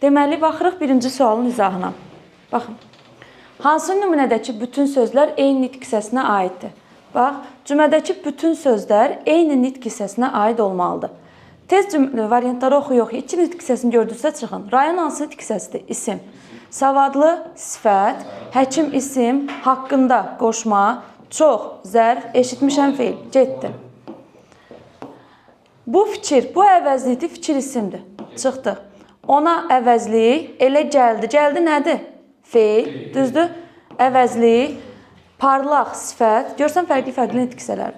Deməli, baxırıq birinci sualın izahına. Baxın. Hansı nümunədəki bütün sözlər eyni nitq hissəsinə aiddir? Bax, cümlədəki bütün sözlər eyni nitq hissəsinə aid olmalıdır. Tez variantları oxuyuq. İki nitq hissəsini gördünüzsə çıxın. Rayon hansı nitq hissəsidir? İsim. Savadlı sifət, həkim isim, haqqında qoşma, çox, zərf, eşitmişəm feil. Getdi. Bu fikir, bu əvəzlikdir, fikir isimdir. Çıxdı. Ona əvəzlik elə gəldi. Gəldi nədir? Feil, düzdür? Əvəzlik, parlaq sifət. Görsən fərqli-fərqli nitq hissələri.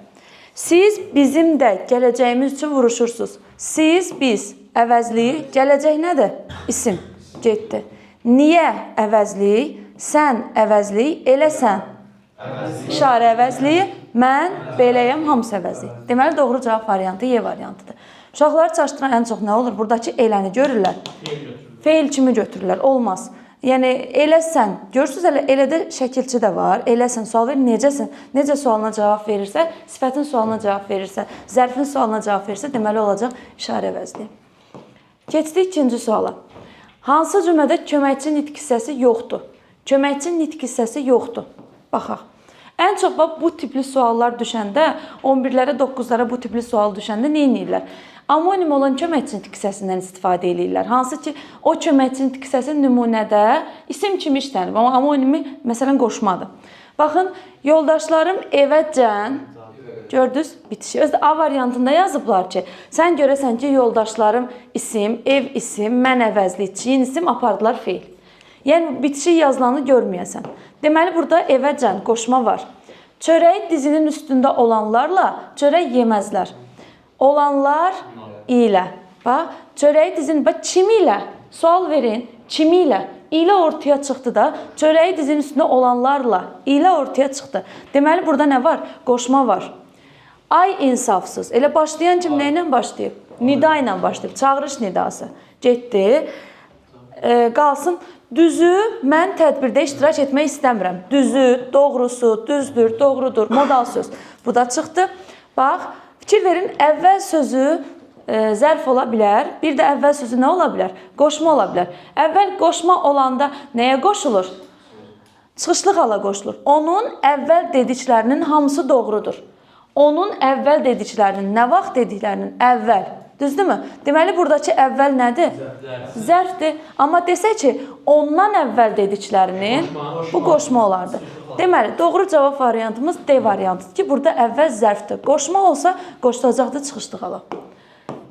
Siz bizim də gələcəyimiz üçün vuruşursunuz. Siz, biz, əvəzlik, gələcək nədir? İsim. Getdi. Niyə əvəzlik? Sən əvəzlik, elə sən. İşarə əvəzliyi, mən beləyəm, hamısı əvəzlik. Deməli, doğru cavab variantı Y variantıdır. Uşaqları çaşdıran ən çox nə olur? Buradakı eləni görürlər. Feil kimi götürürlər. Olmaz. Yəni elə sən, görürsüz elə elədə şəkilçi də var. Elə sən sual verir, necəsən? Necə sualına cavab verirsə, sifətin sualına cavab verirsə, zərfin sualına cavab verirsə, deməli olacaq işarə əvəzliyi. Keçdik ikinci suala. Hansı cümlədə köməkçi nitq hissəsi yoxdur? Köməkçi nitq hissəsi yoxdur. Baxaq. Ən çox bax bu tipli suallar düşəndə, 11-lərə, 9-lara bu tipli sual düşəndə nə edirlər? Amonim olan köməkçi nitq hissəsindən istifadə eləyirlər. Hansı ki, o köməkçi nitq hissəsi nümunədə isim kimi işlənib, amma amonimi məsələn qoşmadır. Baxın, yoldaşlarım evəcən gördünüz, bitişik. Özü də A variantında yazıblar ki, sən görəsən ki, yoldaşlarım isim, ev isim, mən əvəzlik, çiyin isim apardılar feil. Yəni bitişik yazılanı görməyəsən. Deməli burada evəcən qoşma var. Çörəyi dizinin üstündə olanlarla çörək yeməzlər. Olanlar ilə. Bax, çörəyi dizinin, bax kimi ilə? Sual verin, kimi ilə? İlə ortaya çıxdı da, çörəyi dizinin üstündə olanlarla ilə ortaya çıxdı. Deməli burada nə var? Qoşma var. Ay insafsız. Elə başlayan kim nə ilə başlayıb? Nida ilə başlayıb. Çağırış nidası. Getdi. Qalsın. Düzü, mən tədbirdə iştirak etmək istəmirəm. Düzü, doğrusu, düzdür, doğrudur, modal söz. Bu da çıxdı. Bax, fikir verin, əvvəl sözü zərf ola bilər. Bir də əvvəl sözü nə ola bilər? Qoşma ola bilər. Əvvəl qoşma olanda nəyə qoşulur? Çıxışlıq hala qoşulur. Onun əvvəl dediklərinin hamısı doğrudur. Onun əvvəl dediklərinin, nə vaxt dediklərinin əvvəl. Düzdürmü? Deməli, buradakı əvvəl nədir? Zərfdir. Amma desə ki, ondan əvvəl dediklərinin, bu qoşma olardı. Deməli, doğru cavab variantımız D variantıdır ki, burada əvvəl zərfdir. Qoşma olsa, qoşulacaqdı çıxışlıq hala.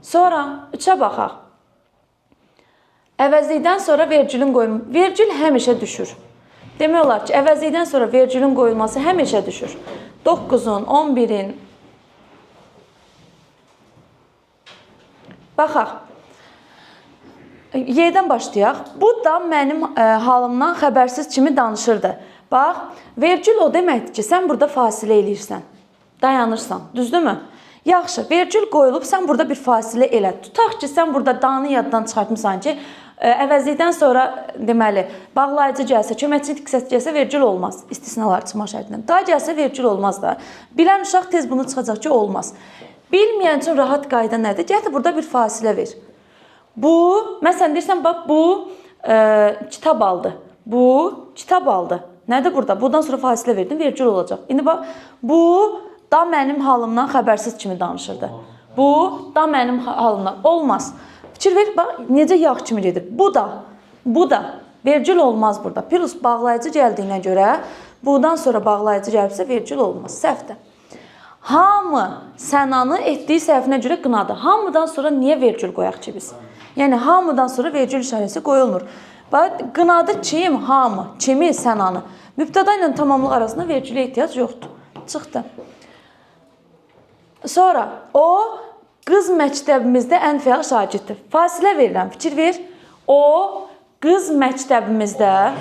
Sonra 3-ə baxaq. Əvəzlikdən sonra vergülün qoyulması. Vergül həmişə düşür. Demək olar ki, əvəzlikdən sonra vergülün qoyulması həmişə düşür. 9-un, 11-in. Baxaq. Y-dən başlayaq. Bu da mənim halımdan xəbərsiz kimi danışırdı. Bax, vergül o deməkdir ki, sən burada fasilə eləyirsən. Dayanırsan, düzdürmü? Yaxşı, vergül qoyulub, sən burada bir fasilə elə. Tutaq ki, sən burada danı yaddan çıxartmısan ki, əvəzlikdən sonra deməli, bağlayıcı gəlsə, köməkçi nitq hissəsi gəlsə vergül olmaz. İstisnalar çıxmaq şərti ilə. Da gəlsə vergül olmaz da. Bilən uşaq tez bunu çıxacaq ki, olmaz. Bilməyən üçün rahat qayda nədir? Gətir burada bir fasilə ver. Bu, məsələn deyirsən, bax bu kitab aldı. Bu kitab aldı. Nədir burada? Bundan sonra fasilə verdin, vergül olacaq. İndi bax, bu da mənim halımdan xəbərsiz kimi danışırdı. Bu da mənim halımdan olmaz. Fikir ver, bax necə yağ kimi gedir. Bu da, bu da vergül olmaz burada. Plus bağlayıcı gəldiyinə görə bundan sonra bağlayıcı gəlibsə vergül olmaz. Səhvdir. Hamı Sənanı etdiyi səhvinə görə qınadı. Hamıdan sonra niyə vergül qoyaq ki biz? Yəni hamıdan sonra vergül işarəsi qoyulmur. Bax, qınadı kim? Hamı. Kimi? Sənanı. Mübtəda ilə tamamlıq arasında vergülə ehtiyac yoxdur. Çıxdı. Sonra o qız məktəbimizdə ən fəal şagirddir. Fasilə verirəm. Fikir ver. O qız məktəbimizdə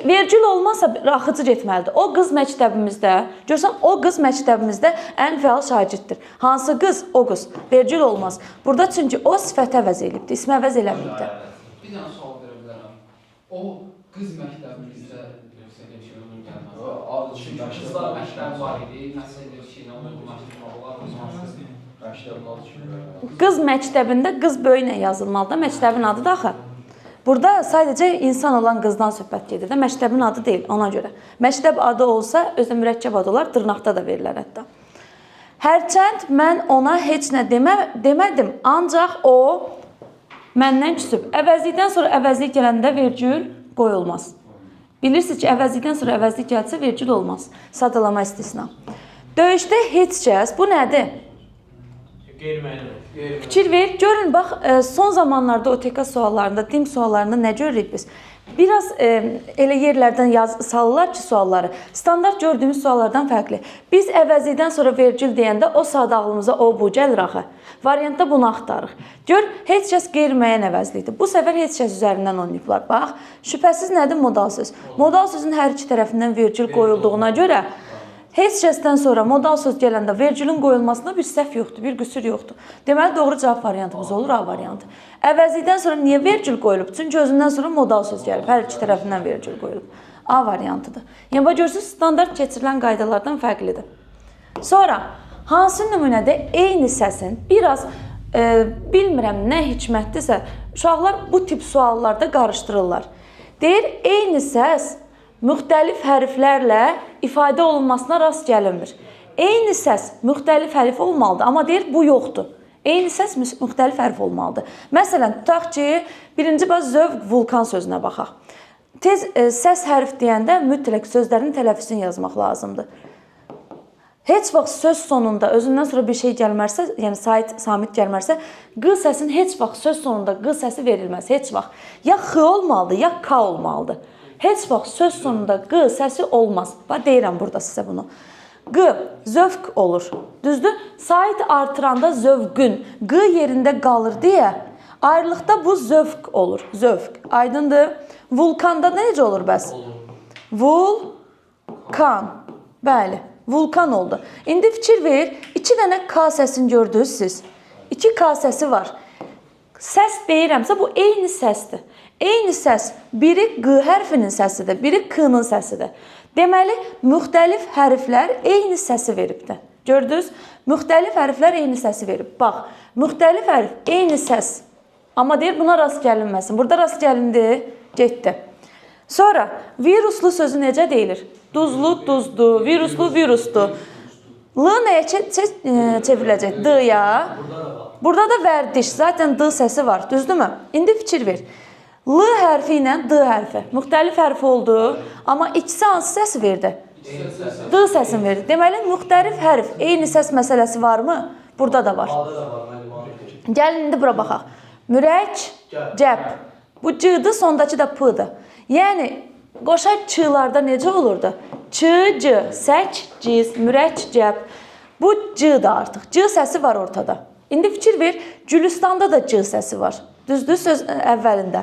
vergül olmazsa axıcı getməlidir. O qız məktəbimizdə, görsən o qız məktəbimizdə ən fəal şagirddir. Hansı qız? O qız. Vergül olmaz. Burada çünki o sifəti əvəz eləyibdir, ismi əvəz eləməyibdir. Bir dənə sual verə bilərəm. O qız məktəbimizdə qızlar məktəbi var idi, nəsə bir şeylə uyğunlaşdırmaq olar mı? Qız məktəbində qız böyüklə yazılmalıdır. Məktəbin adı da axı. Burada sadəcə insan olan qızdan söhbət gedir də, məktəbin adı deyil ona görə. Məktəb adı olsa, özü mürəkkəb adı olar, dırnaqda da verilər hətta. Hərçənd mən ona heç nə demədim, ancaq o məndən küsüb. Əvəzlikdən sonra əvəzlik gələndə vergül qoyulmaz. Bilirsiniz ki, əvəzlikdən sonra əvəzlik gəlsə vergül olmaz. Sadalama istisna. Döyüşdə heç kəs, bu nədir? Qeyri-müəyyən. Fikir ver, görün bax, son zamanlarda OTK suallarında, DİM suallarında nə görürük biz? Biraz elə yerlərdən salırlar ki, sualları. Standart gördüyümüz suallardan fərqli. Biz əvəzlikdən sonra vergül deyəndə o saat ağlımıza o bu gəlir axı. Variantda bunu axtarırıq. Gör, heç kəs qeyri-müəyyən əvəzlikdir. Bu səfər heç kəs üzərindən oynayıblar. Bax, şübhəsiz nədir modal söz? Modal sözün hər iki tərəfindən vergül qoyulduğuna görə heç kəsdən sonra modal söz gələndə vergülün qoyulmasında bir səhv yoxdur, bir qüsur yoxdur. Deməli, doğru cavab variantımız olur A variantı. Əvəzlikdən sonra niyə vergül qoyulub? Çünki özündən sonra modal söz gəlib, hər iki tərəfindən vergül qoyulub. A variantıdır. Yəni, bax, görürsünüz, standart keçirilən qaydalardan fərqlidir. Sonra, hansı nümunədə eyni səsin biraz, bilmirəm nə hikmətdirsə, uşaqlar bu tip suallarda qarışdırırlar. Deyir, eyni səs müxtəlif hərflərlə ifadə olunmasına rast gəlinmir. Eyni səs müxtəlif hərf olmalıdır, amma deyir, bu yoxdur. Eyni səs müxtəlif hərf olmalıdır. Məsələn, tutaq ki, birinci bax, zövq, vulkan sözünə baxaq. Tez səs hərf deyəndə mütləq sözlərin tələffüzünü yazmaq lazımdır. Heç vaxt söz sonunda özündən sonra bir şey gəlmərsə, yəni samit gəlmərsə, q səsin heç vaxt söz sonunda q səsi verilməz, heç vaxt. Ya x olmalıdır, ya k olmalıdır. Heç vaxt söz sonunda q səsi olmaz. Bax, deyirəm burada sizə bunu. Q, zövq olur. Düzdür? Sait artıranda zövqün, q yerində qalır deyə ayrılıqda bu zövq olur. Zövq. Aydındır? Vulkanda necə olur bəs? Vulkan. Bəli, vulkan oldu. İndi fikir ver, 2 dənə k səsini gördünüz siz. 2 k səsi var. Səs deyirəmsə, bu eyni səsdir. Eyni səs, biri Q hərfinin səsidir, biri K-nın səsidir. Deməli, müxtəlif hərflər eyni səsi veribdir. Gördünüz? Müxtəlif hərflər eyni səsi verib. Bax, müxtəlif hərf eyni səs. Amma deyir, buna rast gəlinməsin. Burada rast gəlindi, getdi. Sonra, viruslu sözü necə deyilir? Duzlu, duzdu, viruslu, virusdu. L nəyə çevriləcək? D-ya. Burada da vərdiş, zaten D səsi var, düzdürmü? İndi fikir ver. L hərfi ilə D hərfi. Müxtəlif hərf oldu, amma ikisi hansı səs verdi? D səsini verdi. Deməli, müxtəlif hərf, eyni səs məsələsi varmı? Burada da var. Gəlin, indi bura baxaq. Mürəkkəb. Bu C-dır, sondakı da P-dır. Yəni, qoşa Ç-larda necə olurdu? Ç, C, sək, ciz, mürəkkəb. Bu C-dır artıq. C səsi var ortada. İndi fikir ver, Gülüstanda da C səsi var. Düzdür, söz əvvəlində.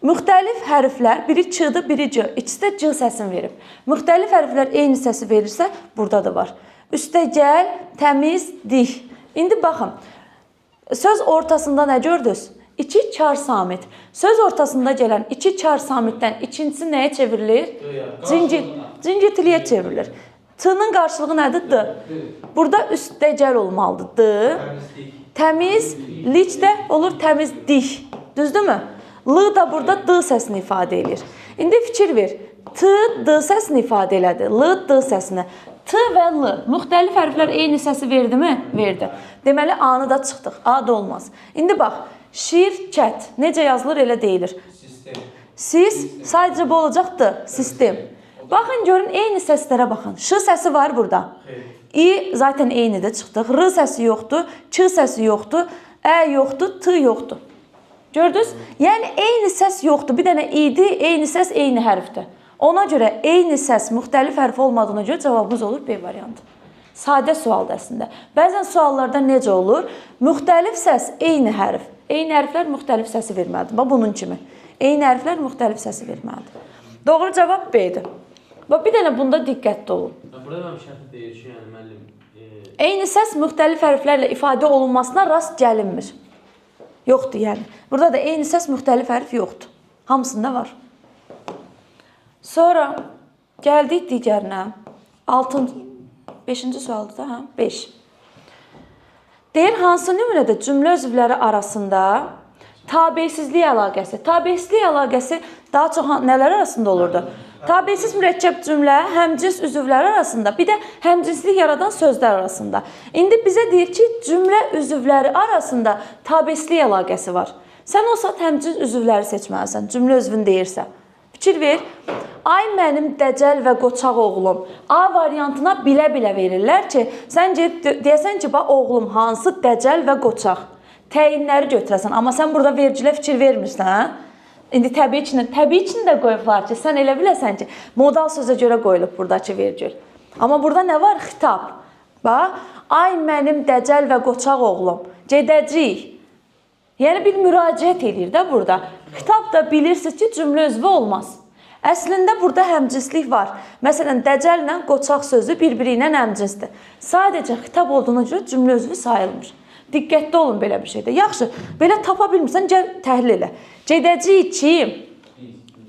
Müxtəlif hərflər, biri Ç-dır, biri C. İkisi də C səsini verib. Müxtəlif hərflər eyni səsi verirsə, burada da var. Üstə gəl, təmiz, dik. İndi baxın, söz ortasında nə gördünüz? 2 kar samit. Söz ortasında gələn 2 kar samitdən ikincisi nəyə çevrilir? Cingiltiliyə çevrilir. T-nın qarşılığı nədir? D. Burada üstə gəl olmalıdır. D. Təmizlik də olur təmizlik. Düzdürmü? L da burada D səsini ifadə edir. İndi fikir ver. T, D səsini ifadə elədi. L, D səsini. T və L. Müxtəlif hərflər eyni səsi verdimi? Verdi. Deməli, A-nı da çıxdıq. A da olmaz. İndi bax, şirkət. Necə yazılır, elə deyilir. Sistem. Siz, sadəcə bu olacaq D. Sistem. Baxın, görün, eyni səslərə baxın. Ş səsi var burada. İ zaten eynidir, çıxdıq. R səsi yoxdur, Ç səsi yoxdur, Ə yoxdur, T yoxdur. Gördünüz? Yəni, eyni səs yoxdur. Bir dənə İ-dir, eyni səs, eyni hərfdir. Ona görə eyni səs müxtəlif hərf olmadığına görə cavabımız olur B variantı. Sadə sualdır əslində. Bəzən suallarda necə olur? Müxtəlif səs, eyni hərf. Eyni hərflər müxtəlif səsi verməlidir. Bax, bunun kimi. Eyni hərflər müxtəlif səsi verməlidir. Doğru cavab B-dir. Bax, bir dənə bunda diqqətli olun. Burada mənim şərti deyir ki, yəni müəllim... Eyni səs müxtəlif hərflərlə ifadə olunmasına rast gəlinmir. Yoxdur yəni. Burada da eyni səs müxtəlif hərf yoxdur. Hamısında var. Sonra gəldik digərinə. 5-ci sualdır da, hə? 5. Deyir, hansı nümunədə cümlə üzvləri arasında Tabesizlik əlaqəsi. Tabesizlik əlaqəsi daha çox nələr arasında olurdu? Tabesiz mürəkkəb cümlə həmcins üzvləri arasında, bir də həmcinslik yaradan sözlər arasında. İndi bizə deyir ki, cümlə üzvləri arasında tabesizlik əlaqəsi var. Sən o saat həmcins üzvləri seçməlisən, cümlə üzvünü deyirsə. Fikir ver. Ay mənim dəcəl və qoçaq oğlum. A variantına bilə-bilə verirlər ki, sən gedib deyəsən ki, bax oğlum hansı dəcəl və qoçaq. Təyinləri götürəsən, amma sən burada vergilə fikir vermirsən, hə? İndi təbii ki, təbii ki də qoyublar ki, sən elə biləsən ki, modal sözə görə qoyulub buradakı vergül. Amma burada nə var? Xitab. Bax, ay mənim dəcəl və qoçaq oğlum. Gedəcəyik. Yəni bir müraciət eləyir də burada. Xitab da bilirsiniz ki, cümlə üzvü olmaz. Əslində burada həmcinslik var. Məsələn, dəcəllə qoçaq sözü bir-biri ilə həmcinsdir. Sadəcə xitab olduğuna görə cümlə üzvü sayılmır. Diqqətli olun belə bir şeydə. Yaxşı, belə tapa bilmirsən, gəl təhlil elə. Gedəcəyik kim?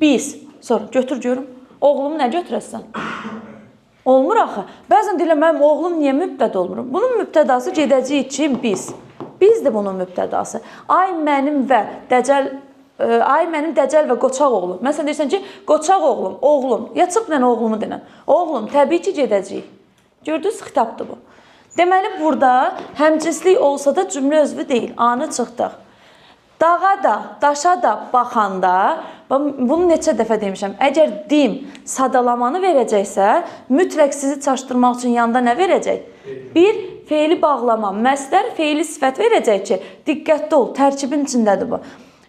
Biz. Sonra götür görüm. Oğlumu nə götürəsən? Olmur axı. Bəzən deyirlər, mənim oğlum niyə mübtəda olmur? Bunun mübtədası gedəcəyik kim? Biz. Bizdir bunun mübtədası. Ay mənim və dəcəl, ay mənim dəcəl və qoçaq oğlum. Məsələn deyirsən ki, qoçaq oğlum, oğlum. Ya çıx dənə oğlumu denən. Oğlum, təbii ki, gedəcəyik. Gördünüz, xitabdır bu. Deməli, burada həmcinslik olsa da cümlə özvü deyil. A-nı çıxdıq. Dağa da, daşa da baxanda, bunu neçə dəfə demişəm, əgər dim sadalamanı verəcəksə, mütləq sizi çaşdırmaq üçün yanda nə verəcək? Bir, feili bağlama, məsdər feili sifət verəcək ki, diqqətli ol, tərkibin içindədir bu.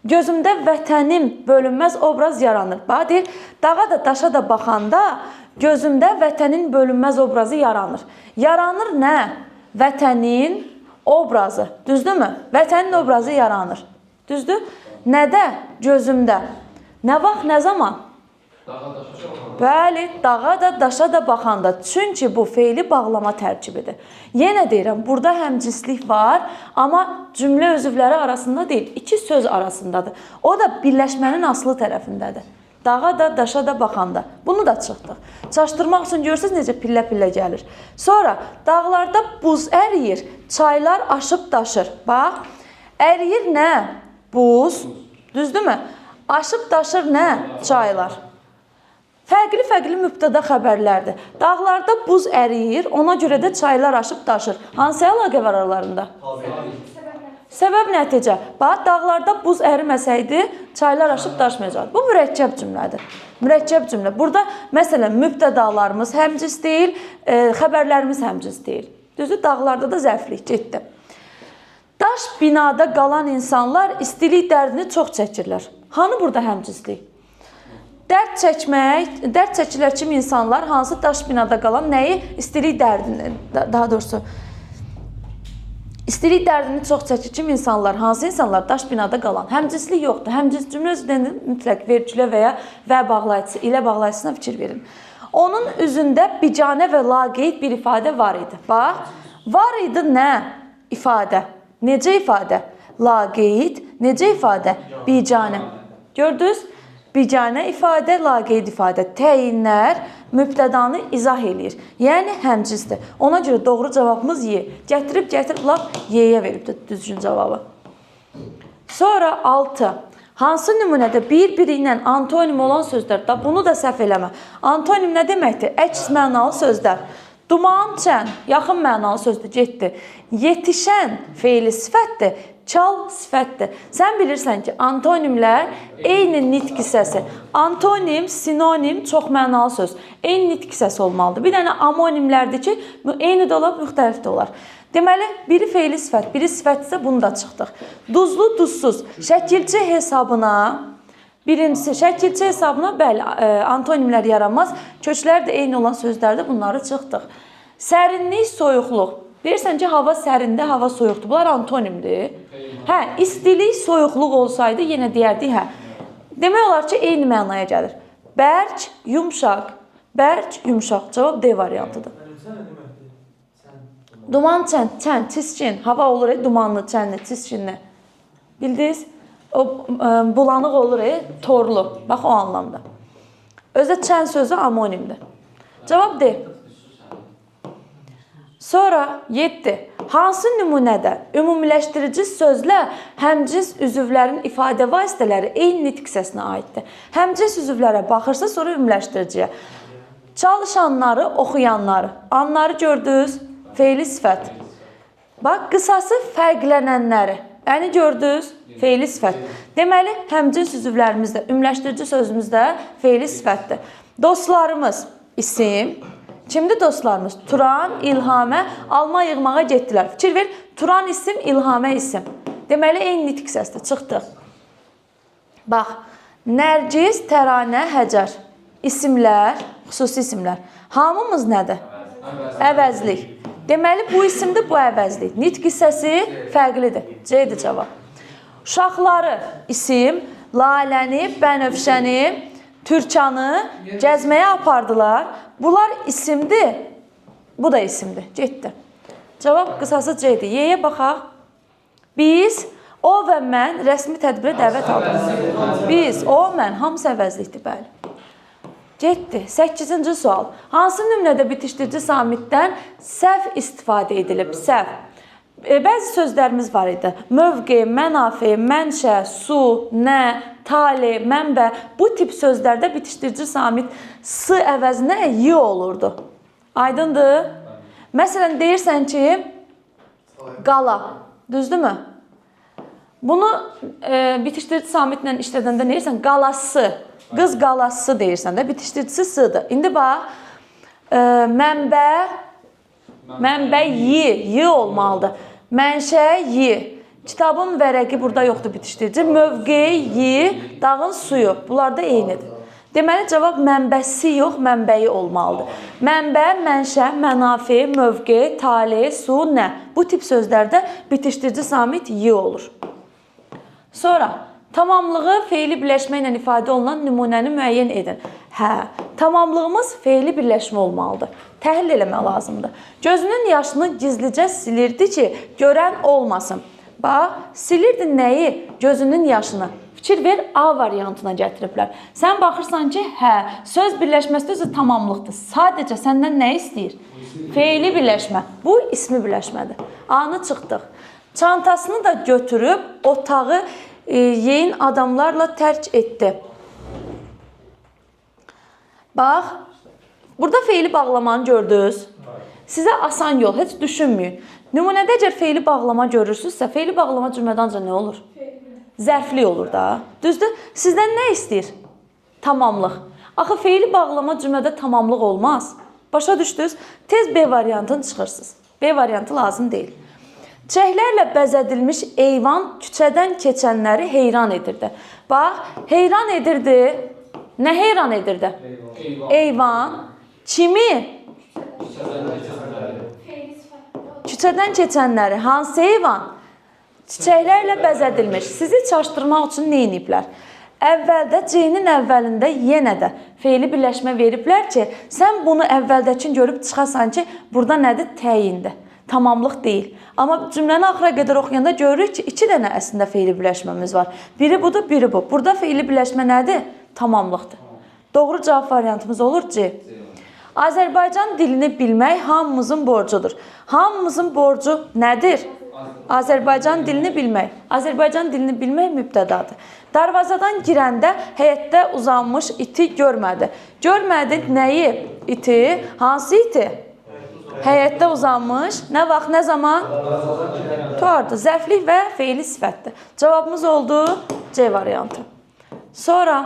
Gözümdə vətənim bölünməz obraz yaranır. Bax, deyir, dağa da, daşa da baxanda gözümdə vətənin bölünməz obrazı yaranır. Yaranır nə? Vətənin obrazı. Düzdürmü? Vətənin obrazı yaranır. Düzdür? Nədə? Gözümdə. Nə vaxt, nə zaman? Dağa daşa baxanda. Bəli, dağa da, daşa da baxanda. Çünki bu feili bağlama tərkibidir. Yenə deyirəm, burada həmcinslik var, amma cümlə üzvləri arasında deyil, iki söz arasındadır. O da birləşmənin asılı tərəfindədir. Dağa da, daşa da baxanda. Bunu da çıxdıq. Çaşdırmaq üçün görürsünüz necə pillə-pillə gəlir. Sonra dağlarda buz əriyir, çaylar aşıb daşır. Bax, əriyir nə? Buz, düzdürmü? Aşıb daşır nə? Çaylar. Fərqli-fərqli mübtəda xəbərlərdir. Dağlarda buz əriyir, ona görə də çaylar aşıb daşır. Hansı əlaqə var aralarında? Səbəb nəticə. Bax, dağlarda buz əriməsəydi, çaylar aşıb daşmayacaqdı. Bu mürəkkəb cümlədir. Mürəkkəb cümlə. Burada məsələn mübtədalarımız həmcins deyil, xəbərlərimiz həmcins deyil. Düzdür? Dağlarda da zərflik getdi. Daş binada qalan insanlar istilik dərdini çox çəkirlər. Hanı burada həmcinslik? Dərd çəkmək, dərd çəkirlər kimi insanlar hansı daş binada qalan nəyi? İstilik dərdini, daha doğrusu istilik dərdini çox çəkir kimi insanlar, hansı insanlar daş binada qalan? Həmcinslik yoxdur. Həmcins cümlə özündə mütləq vergülə və ya və bağlayıcısı, ilə bağlayıcısına fikir verin. Onun üzündə bicanə və laqeyd bir ifadə var idi. Bax, var idi nə? İfadə. Necə ifadə? Laqeyd. Necə ifadə? Bicanə. Gördünüz? Bicanə ifadə, laqeyd ifadə. Təyinlər mübtədanı izah eləyir. Yəni həmcinsdir. Ona görə doğru cavabımız Y. Gətirib lap Y-yə veribdir düzgün cavabı. Sonra 6. Hansı nümunədə bir-biri ilə antonim olan sözlər? Da bunu da səhv eləmə. Antonim nə deməkdir? Əks mənalı sözlər. Duman, çən, yaxın mənalı sözdür, getdi. Yetişən feili sifətdir, çal sifətdir. Sən bilirsən ki, antonimlər eyni nitq hissəsi. Antonim, sinonim, çox mənalı söz. Eyni nitq hissəsi olmalıdır. Bir dənə amonimlərdir ki, eyni də olar, müxtəlif də olar. Deməli, biri feili sifət, biri sifətdirsə bunu da çıxdıq. Duzlu, duzsuz. Şəkilçi hesabına, birincisi, şəkilçi hesabına, bəli, antonimlər yaranmaz. Köklər də eyni olan sözlərdə bunları çıxdıq. Sərinlik, soyuqluq. Deyirsən ki, hava sərindir, hava soyuqdur. Bunlar antonimdir. Hə, istilik, soyuqluq olsaydı yenə deyərdik, hə. Demək olar ki, eyni mənaya gəlir. Bərk, yumşaq. Bərk, yumşaq. Cavab D variantıdır. Duman, çən, çən, çiskin. Hava olur, dumanlı, çənli, çiskinli. Bildiniz? O bulanıq olur, torlu. Bax, o anlamda. Özdə çən sözü amonimdir. Cavab D. Sonra 7. Hansı nümunədə ümumiləşdirici sözlə həmcins üzvlərin ifadə vasitələri eyni nitq hissəsinə aiddir? Həmcins üzvlərə baxırsa, sonra ümumiləşdiriciyə. Çalışanları, oxuyanları. Anları gördünüz? Feili sifət. Bax, qısası fərqlənənləri. Əni gördünüz? Feili sifət. Deməli, həmcins üzvlərimizdə, ümumiləşdirici sözümüzdə feili sifətdir. Dostlarımız isim. Kimdir dostlarımız? Turan, İlhamə alma yığmağa getdilər. Fikir ver, Turan isim, İlhamə isim. Deməli, eyni nitq hissəsidir. Çıxdıq. Bax, Nərgiz, Təranə, Həcər. İsimlər, xüsusi isimlər. Hamımız nədir? Əvəzlik. Deməli, bu isimdir, bu əvəzlik. Nitq hissəsi fərqlidir. C-dir cavab. Uşaqları isim, Laləni, Bənövşəni, Türkanı gəzməyə apardılar. Bunlar isimdir, bu da isimdir. Getdi. Cavab qısası C-dir. Y-yə baxaq. Biz, o və mən rəsmi tədbirə dəvət aldıq. Biz, o, mən. Hamısı əvəzlikdir, bəli. Getdi. 8-ci sual. Hansı nümunədə bitişdirici samitdən səhv istifadə edilib? Səhv. Bəzi sözlərimiz var idi. Mövqe, mənafe, mənşə, su, nə, tale, mənbə. Bu tip sözlərdə bitişdirici samit s əvəzinə y olurdu. Aydındır? Məsələn, deyirsən ki, qala. Düzdürmü? Bunu bitişdirici samitlə işlədəndə nə deyirsən? Qalası. Qız qalası deyirsən də, bitişdiricisi s-dır. İndi bax, mənbə, mənbə y, y olmalıdır. Mənşə y. Kitabın vərəqi burada yoxdur bitişdirici. Mövqe y, dağın suyu. Bunlar da eynidir. Deməli, cavab mənbəsi yox, mənbəyi olmalıdır. Mənbə, mənşə, mənafe, mövqe, tale, su, nə. Bu tip sözlərdə bitişdirici samit y olur. Sonra, tamamlığı feili birləşmə ilə ifadə olunan nümunəni müəyyən edin. Hə, tamamlığımız feili birləşmə olmalıdır. Təhlil eləmək lazımdır. Gözünün yaşını gizlicə silirdi ki, görən olmasın. Bax, silirdi nəyi? Gözünün yaşını. Fikir ver, A variantına gətiriblər. Sən baxırsan ki, hə, söz birləşməsi də özü tamamlıqdır. Sadəcə səndən nə istəyir? Feili birləşmə. Bu, ismi birləşmədir. A-nı çıxdıq. Çantasını da götürüb otağı yeyin adamlarla tərk etdi. Bax, burada feili bağlamanı gördünüz. Sizə asan yol, heç düşünməyin. Nümunədə əgər feili bağlama görürsünüzsə, feili bağlama cümlədən ancaq nə olur? Zərfli olur da. Düzdür? Sizdən nə istəyir? Tamamlıq. Axı feili bağlama cümlədə tamamlıq olmaz. Başa düşdünüz? Tez B variantını çıxırsınız. B variantı lazım deyil. Çiçəklərlə bəzədilmiş eyvan küçədən keçənləri heyran edirdi. Bax, heyran edirdi. Nə heyran edirdi? Eyvan. Eyvan. Kimi? Küçədən keçənləri. Hansı eyvan? Çiçəklərlə bəzədilmiş. Sizi çaşdırmaq üçün nə ediblər? Əvvəldə C-nin əvvəlində yenə də feili birləşmə veriblər ki, sən bunu əvvəldəkini görüb çıxasan ki, burada nədir? Təyindir. Tamamlıq deyil. Amma cümləni axıra qədər oxuyanda görürük ki, iki dənə əslində feili birləşməmiz var. Biri budur, biri bu. Burada feili birləşmə nədir? Tamamlıqdır. Doğru cavab variantımız olur C. Azərbaycan dilini bilmək hamımızın borcudur. Hamımızın borcu nədir? Azərbaycan dilini bilmək. Azərbaycan dilini bilmək mübtədadır. Darvazadan girəndə həyətdə uzanmış iti görmədi. Görmədi nəyi? İti. Hansı iti? Həyətdə uzanmış. Nə vaxt, nə zaman? Tuardı. Zərflik və feili sifətdir. Cavabımız oldu C variantı. Sonra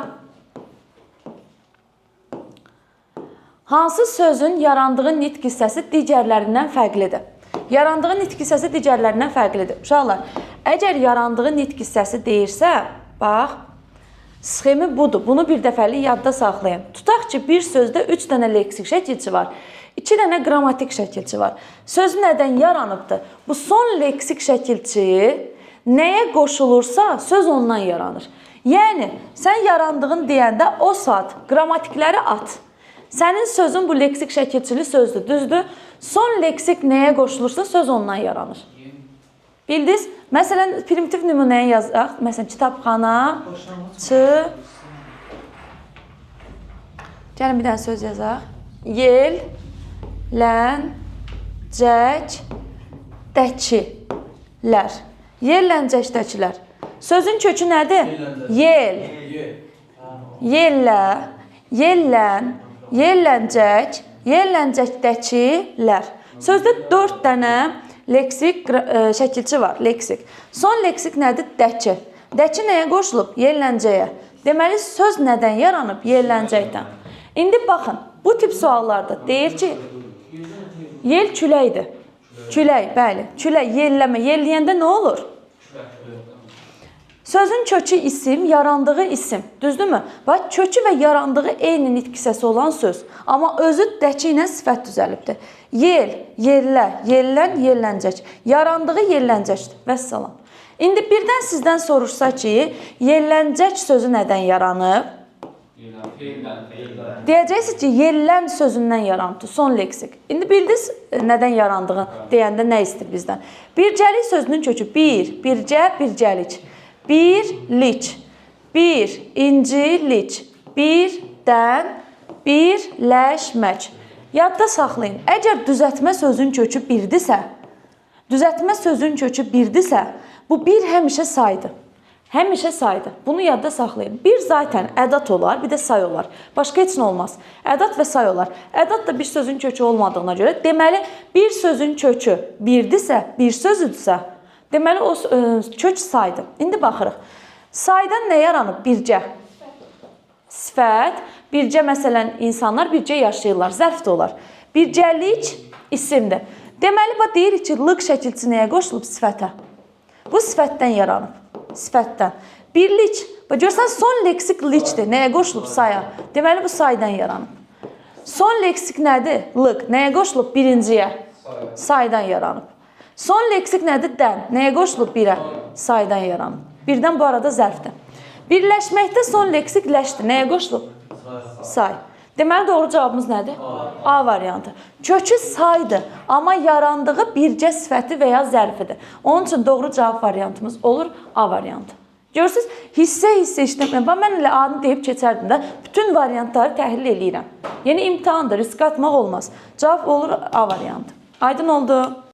hansı sözün yarandığı nitq hissəsi digərlərindən fərqlidir? Yarandığı nitq hissəsi digərlərindən fərqlidir. Uşaqlar, əgər yarandığı nitq hissəsi deyirsə, bax, sxemi budur. Bunu bir dəfəlik yadda saxlayın. Tutaq ki, bir sözdə 3 dənə leksik şəkilçi var, 2 dənə qrammatik şəkilçi var. Söz nədən yaranıbdır? Bu son leksik şəkilçi nəyə qoşulursa, söz ondan yaranır. Yəni, sən yarandığın deyəndə o saat qrammatikləri at. Sənin sözün bu leksik şəkilçili sözdür, düzdür? Son leksik nəyə qoşulursa, söz ondan yaranır. Bildiniz? Məsələn, primitiv nümunəyə yazaq. Məsələn, kitabxana, çı. Gəlin bir dənə söz yazaq. Yel, lən, Cək, dəkilər. Yelləncəkdəkilər. Sözün kökü nədir? Yel. Yellə, yellən, yelləncək, yelləncəkdəkilər. Sözdə 4 dənə leksik şəkilçi var, leksik. Son leksik nədir? Dəki. Dəki nəyə qoşulub? Yelləncəyə. Deməli, söz nədən yaranıb? Yelləncəkdən. İndi baxın, bu tip suallarda deyir ki, yel küləkdir. Külək, bəli. Külək, yelləmə. Yelləyəndə nə olur? Sözün kökü isim, yarandığı isim. Düzdürmü? Bax, kökü və yarandığı eyni nitq hissəsi olan söz. Amma özü dəki ilə sifət düzəlibdir. Yel, yellə, yellən, yelləncək. Yarandığı yelləncəkdir. Vəssalam. İndi birdən sizdən soruşsa ki, yelləncək sözü nədən yaranıb? Feildən, feildən. Deyəcəksiniz ki, yellən sözündən yaranıbdır, son leksik. İndi bildiniz nədən yarandığını deyəndə nə istəyir bizdən? Bircəlik sözünün kökü bir, bircə, bircəlik. Birlik, bir, incilik, birdən, birləşmək. Yadda saxlayın, əgər düzəltmə sözün kökü birdirsə, düzəltmə sözün kökü birdirsə, bu bir həmişə saydır. Həmişə saydır. Bunu yadda saxlayın. Bir zaten ədad olar, bir də say olar. Başqa heç nə olmaz. Ədad və say olar. Ədad da bir sözün kökü olmadığına görə, deməli bir sözün kökü birdirsə, bir sözüdürsə, deməli o kök saydır. İndi baxırıq. Saydan nə yaranıb? Bircə. Sifət. Bircə məsələn insanlar bircə yaşayırlar, zərf də olar. Bircəlik isimdir. Deməli bax deyirik ki, lıq şəkilçisi nəyə qoşulub? Sifətə. Bu sifətdən yaranıb. Sifətdən. Birlik. Bax görsən son leksik likdir. Nəyə qoşulub? Saya. Deməli bu saydan yaranıb. Son leksik nədir? Lıq. Nəyə qoşulub? Birinciyə. Saydan yaranıb. Son leksik nədir? Dən. Nəyə qoşulub? Birə. Saydan yaranıb. Birdən bu arada zərfdir. Birləşməkdə son leksik ləşdir. Nəyə qoşulub? Say. Deməli doğru cavabımız nədir? A variantı. Kökü saydır, amma yarandığı bircə sifəti və ya zərfidir. Onun üçün doğru cavab variantımız olur A variantı. Görürsüz, hissə-hissə işləmə. Bax, mən elə A-nı deyib keçərdim də, bütün variantları təhlil eləyirəm. Yəni imtahandır, risk atmaq olmaz. Cavab olur A variantı. Aydın oldu?